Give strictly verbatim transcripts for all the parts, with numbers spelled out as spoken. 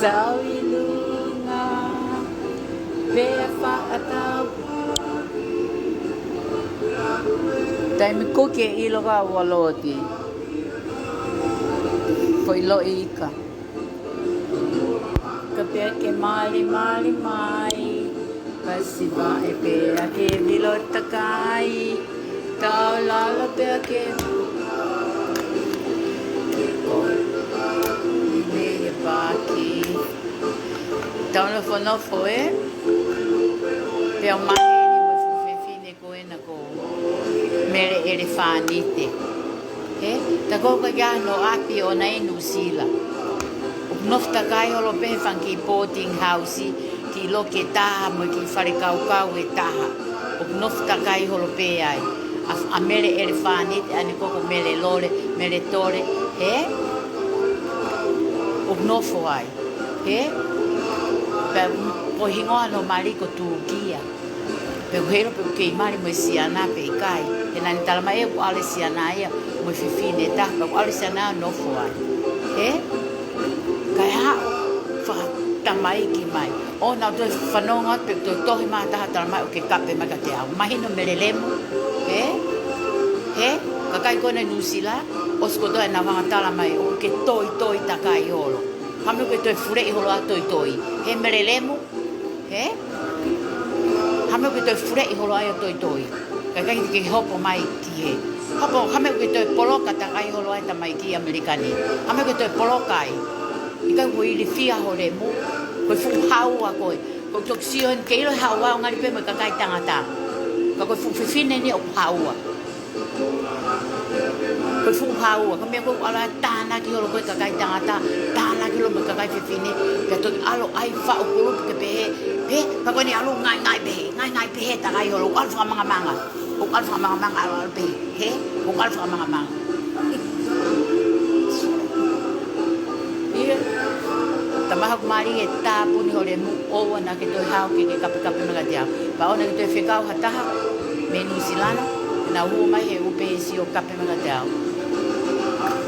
Tau ʻi lunga, pea fakatau. Taimi kuki e ʻilo ka ua loti. Ko ʻilo ika. Ka pea ke malimali mai. Ka siva e pea ke vilo takai. Tau lalo pea ke. Ke ko. ʻI mei e paki. Tau nofonofo ē. Pea maheni mo e fuʻu fefine ko ena ko Mele ʻElefānite. He, ta ko ka kia no ʻapi ʻo na ʻi Nuʻusila. ʻOku nofo takai holo pē he fanga kiʻi boarding house, kiʻi loki ʻe taha mo e kiʻi fale kaukau ʻe taha. ʻOku nofo takai holo pē ai. ʻA, ʻa Mele ʻElefānite, ʻa eni ko ko Mele Lole, Mele Tole, he? ʻOku nofo ai. He? Pea ko e hingoa hono mali ko Tūkia. Pea ʻoku heiʻilo pe ʻoku kei mali mo e siana pe ʻikai. He naʻá ne talamai ʻe ʻoku ʻalu e siana ia mo e fefine ʻe taha, pea ʻoku ʻalu e siana ʻo nofo ai. He? Kae haʻu, fakatamaiki mai. ʻO nau toe fanongo atu pe toe tohi mai ha taha talamai ʻoku ke kape mai kiate au. Mahino Mele Lemu. He? He? Kakai ko ena ʻi Nuʻusila, ʻosi kotoa ʻenau hanga talamai ʻoku ke toitoi takai holo. Hā e meʻa ʻoku ke toe fuleʻi holo ai ʻo toitoi. He Mele Lemu? He? Hā e meʻa ʻoku ke toe fuleʻi holo ai ʻo toitoi. Kae ʻikai ke hopo mai ki he. Hopo, hā e meʻa ʻoku ke toe poloka takai holo ai tamaiki ʻAmelika ni. Hā e meʻa ʻoku ke toe poloka ai. ʻIkai ko e ilifia ho lemu. Ko e fuʻu haua koe. Ko e toki sio heni ke ʻilo e haua ʻo ngali pē mo e kakai tangata. Ka ko e fuʻu fefine ni ʻoku haua. Ko e fuʻu haua, ko e meʻa ko ē ʻoku ʻalu ai ʻo tānaki holo ko ē kakai tangata, tānaki holo mo e kakai fefine, pea toki ʻalu ai faʻu kulupu ke pehē, pē, pea ko eni ʻalu ngaingai pehē, ngaingai pehē takai holo, ʻoku ʻalu fakamangamanga, ʻoku ʻalu fakamangamanga ʻalu ʻalu pehē, he, ʻoku ʻalu fakamangamanga. ʻIo. Tama haku mali e tāpuni ho lemu ʻoua naʻa ke toe haʻu ke ke kapekape mai kiate au. Pea ʻoua naʻa ke toe fekau ha taha mei Nuʻusila, nau hū mai he ʻū pē ʻe sio kape mai kiate au.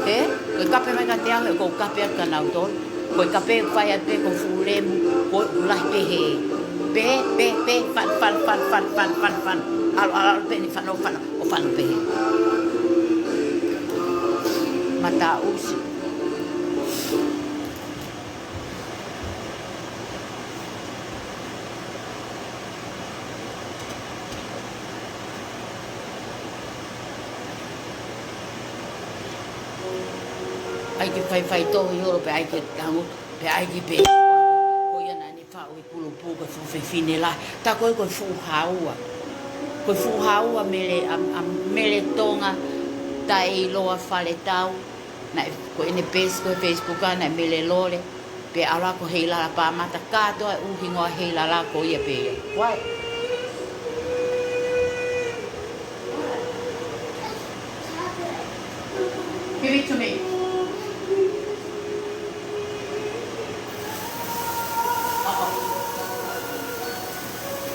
He? Ko e kape mai kiate au, he ʻoku ou kape atu kia nautolu. Ko e kape ʻoku fai atu pē ko e fuʻu lemu, ko e ʻuhi lahi pehē. Pehē, pehē, pehē, fano, fano, fano. ʻAlu, ʻalu, ʻalu pē eni fano, fano. ʻO fano pehē. Mataʻusi. ʻAi ke faifai tohi holo pē ʻai ke tangutu, pē ʻai ke pē. Ko ia naʻá ne faʻu e kulupu ko e fuʻu fefine lahi. Tā ko ē ko e fuʻu haua. Ko e fuʻu haua Mele, ʻa, ʻa Mele Tonga Taʻeiloa Faletau. Naʻe, ko ʻene peesi ko e Facebook ʻa, naʻe Mele Lole. Pea ʻalu ko Heilala Pāmata kātoa e ʻū hingoa Heilala ko ia pē ia. Why? Give it to me. Uh-oh.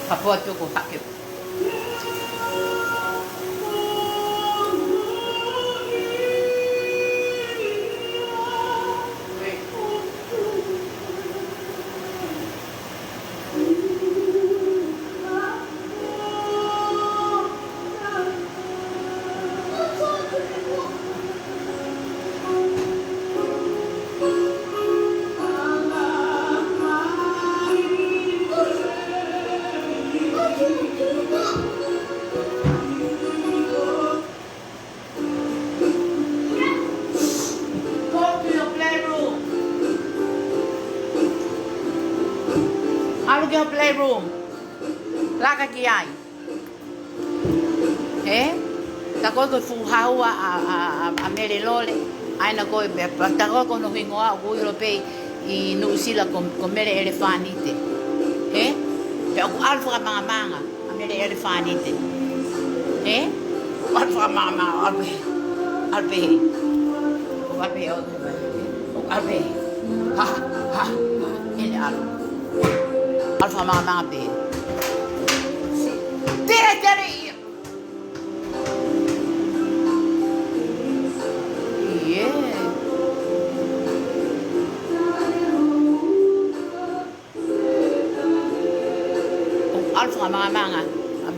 Kapua tuku hake. Go to your playroom. ʻAlu ki ho playroom. Laka ki ai. He? Tā ko ē ko e fuʻu haua ʻa, ʻa, ʻa, ʻa Mele Lole. ʻA ena ko ē pē, tā ko ē ko hono hingoa ʻoku ʻilo pē ʻi Nuʻusila ko, ko Mele ʻElefānite. He? Pea ʻoku ʻalu fakamangamanga ʻa Mele ʻElefānite. He? ʻAlu fakamangamanga, ʻalu pē. ʻAlu pē. ʻAlu pē, ʻalu pē. ʻAlu pē. Ha, ha, ha. ʻEne ʻalu. ʻAlu fakamangamanga pē. Tele, tele ia. Yeah.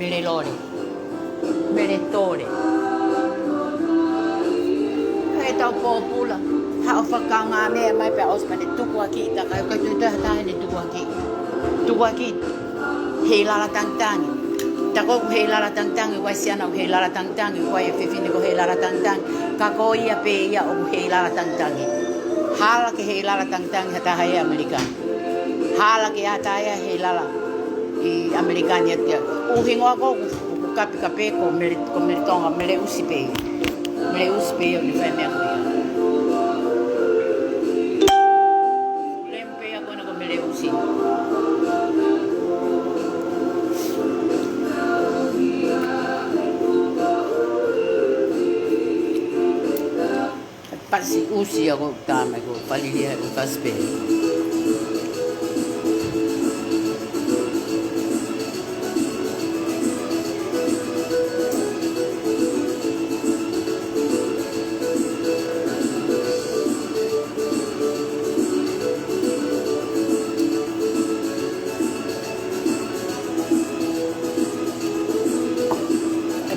Mele lole. Mele tole. ʻE tau pōpula. Haʻu ʻo fakaʻaongaʻi meʻa mai pea ʻosi pea ne tukuakiʻi takai. ʻIkai toe toe ha taha ne tukuakiʻi. Tukuakiʻi. Heilala tangitangi. Taku ʻoku heilala tangitangi, ʻoku ʻi ai e siana ʻoku heilala tangitangi, ʻoku ʻi ai e fefine ʻoku heilala tangitangi. Ka ko ia pē ia ʻoku heilala tangitangi. Hala ke heilala tangitangi ha taha ʻi ʻAmelika ni. Hala ke ʻi ai ha taha ia heilala ʻi ʻAmelika ni atu ia. ʻUhinga ko ʻeku kapekape ko Mele, ko Mele Tonga, Mele ʻUsi pē ia. Mele ʻUsi pē ia ʻoku ne fai e meʻa ko ia. Lemu pē ia ko ena ko Mele ʻUsi. Pasi ʻusi ia ko tama ko palilia ko kaspe.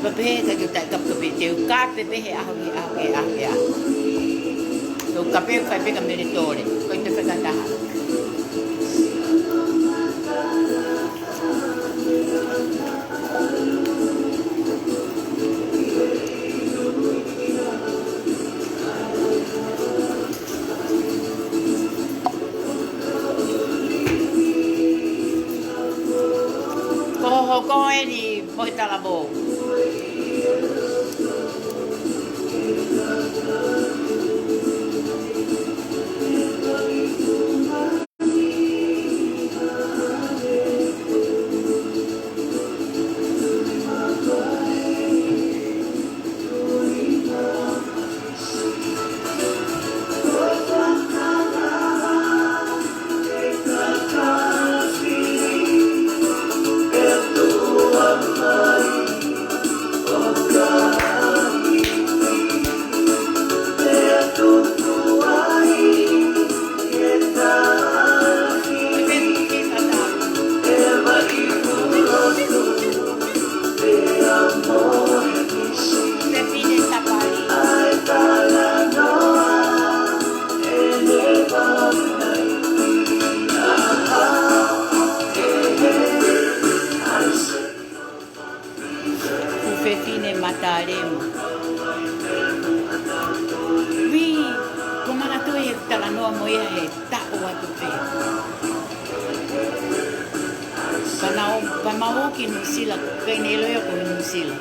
ʻE pehē ka ke taʻekape pē te u kape pē he ʻaho ki he ʻaho ki he ʻaho ki he ʻaho. Te u kape fai pē ka Mele tole. Ko e te fai ka taha. Ko hoʻo hoko eni mo e talavou. Fuʻu fefine matalemu. Ui, ko manatu e talanoa mo ia he taʻu atu pē. Pea naʻa, pea mau ō ki Nuʻusila, ʻikai ne ʻilo ia ko Nuʻusila.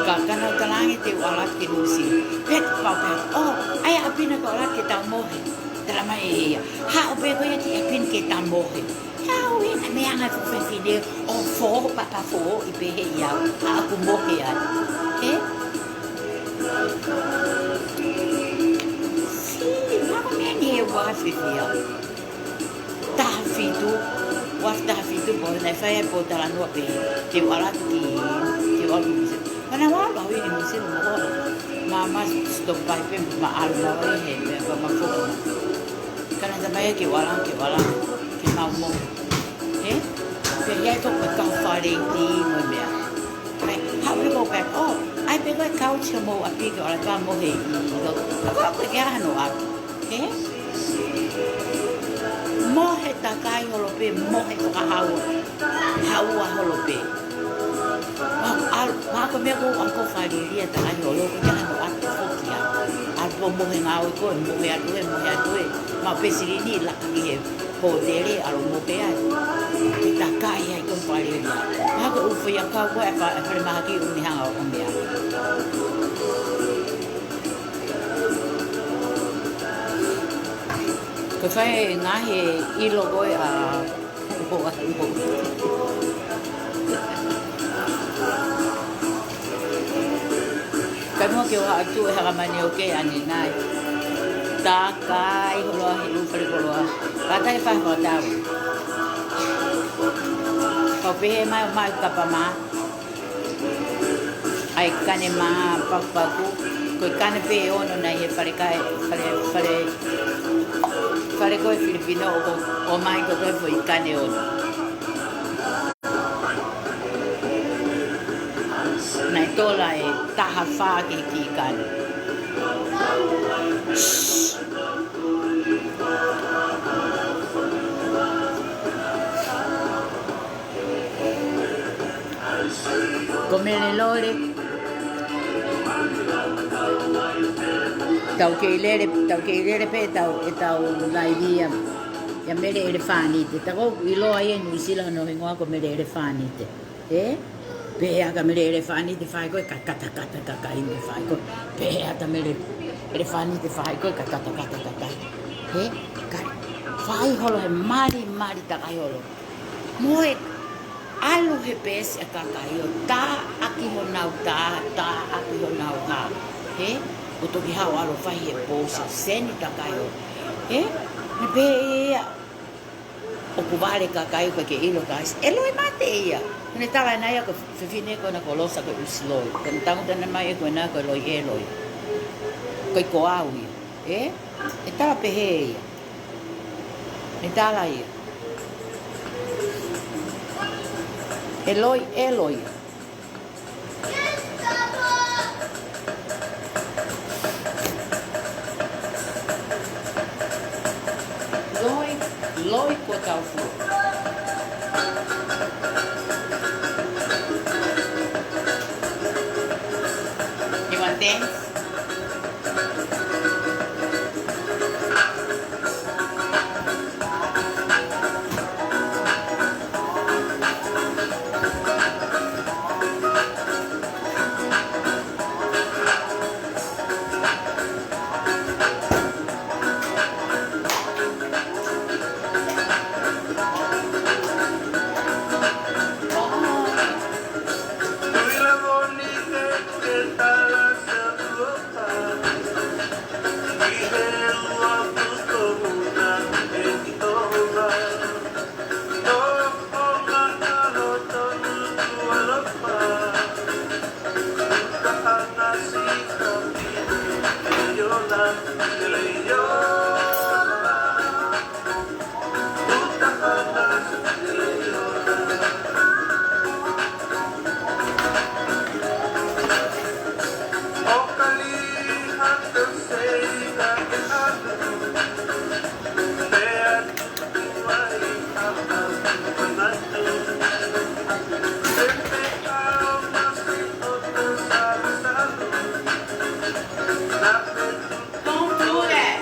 Ka, ka naʻa ku talaange te u ʻalu atu ki Nuʻusila. Pea pau pē, ʻo, ʻai ʻapi na ke ʻalu atu ke tau mohe. Tala mai ʻe ia. Haʻu pē ko ia ki ʻapi ni ke ta mohe. Haʻu ē, ka meʻa ange fuʻu fefine ʻo fō, papa fō, ʻi pehē ia, ʻa ʻoku mohe ai. Ē? Sī, mako meʻa ni he ua fifi au. Taha fitu, ua taha fitu, pō, naʻe fai ai pōtalanoa pē, te u ʻalu atu ki, te u ʻalu ki Nuʻusila. Ka naʻa ku ʻalu au ʻi Nuʻusila mo hola. Ma, ma stop by pē, ma ʻalu ma ʻoi he, ma, ma, ma foki. Ka naʻa tala mai ke u ʻalu, ke u ʻalu, ke mau mohe. Ē? Pea ʻi ai ko e kau fale iti mo e meʻa. Kai, haʻu pē ko e pea, ʻo, ʻai pē ko e kausi ʻo mou ʻapi ke u ʻalu atu ʻo mohe ʻi, ʻi loto. Ka ko e ke hano ʻapi. Ē? Mohe takai holo pē, mohe fakahaua. Haua holo pē. Mau ʻalu, ma ko e meʻa ko ʻeku ako fālili ʻa takai holo, ko e ke hano ʻapi foki ā. ʻAlu pē ʻo mohe ngāue ko ē, mohe atu ē, mohe atu ē. Mau pesilini laka ki he hōtele, ʻalu mohe ai. Ke takai ai ko e fālili ā. Ma ko e ʻū foʻi ʻakau ko ē, ʻa e fa-, ʻa e falemahaki ʻoku ne hanga ʻo meʻa. Ko e fai e ngaahi ʻilo ko ē ʻa, ka nua ke u haʻu atu e haka mani ʻo ke ani nai. Takai holo ʻa he ʻū fale koloa. Ka tai fai fakatau. Kau pehē mai ʻo mai kapa mā. ʻAi kane mā pakupaku, ko e kane pē ʻe ono naʻe ʻi he fale kai, fale, fale, fale ko ē Filipino ʻoku ʻomai ko ē foʻi kane ono. Tola e taha fā ki he kikana. Ko Mele Lole. Tau kei lele, tau kei lele pē ʻetau, ʻetau laivi ia. Ia Mele ʻElefānite. Tau ʻiloa ia ʻi Nuʻusila hono hingoa ko Mele ʻElefānite. Ē? Pehē ʻa Mele ʻElefānite fai ko ē ka kata kata kakai ʻi he fai ko ē. Pehē ʻa Mele ʻElefānite fai ko ē ka kata kata kakai. Ē? Ka fai holo he mali, mali takai holo. Mo e ʻalu he peesi ʻa e kakai ʻo tā ʻaki honau tā, tā ʻaki honau hā. Ē? ʻO toki haʻu ʻalu fai he pōsi seni takai holo. Ē? Naʻe pehē ia ʻoku vale kakai ʻoku ʻikai ke ʻilo kakai. ʻE Loi mate ia. Naʻe tala ʻe ia ko e fefine ko ena ko Losa ko e ʻusi Loi. Ko e tangutu ʻana mai ē ko ena ko e Loi ʻe Loi. Ko e ko au ia. Ē? ʻE tala pehē ia. ʻE tala ia. ʻE Loi ʻe Loi. Loi, Loi kuo tau fua. You want dance? Don't do that.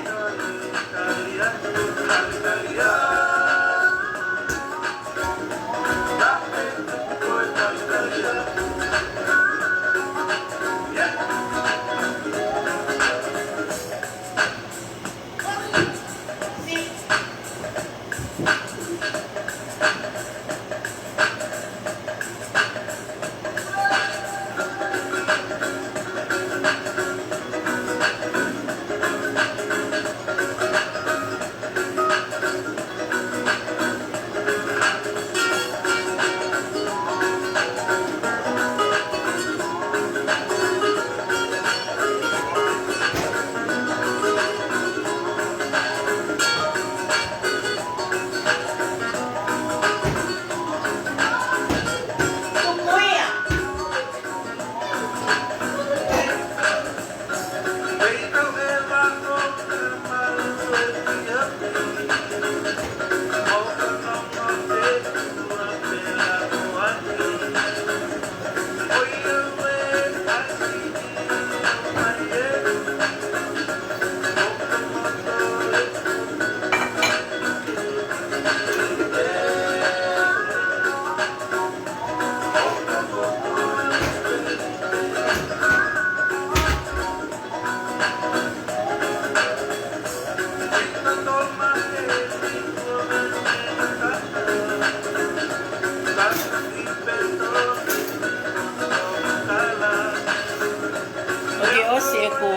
ʻOku ʻosi ʻeku,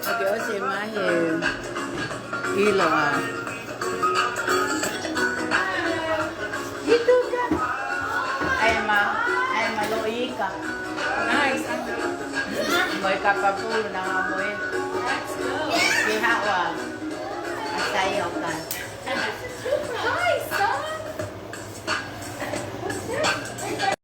ʻoku ʻosi mai he ʻiloa. Ituka. ʻAi ma, ʻai ma loʻi ika. Nice. Mo e kapa pulu na mo e. Ke haʻu ʻa Saioka.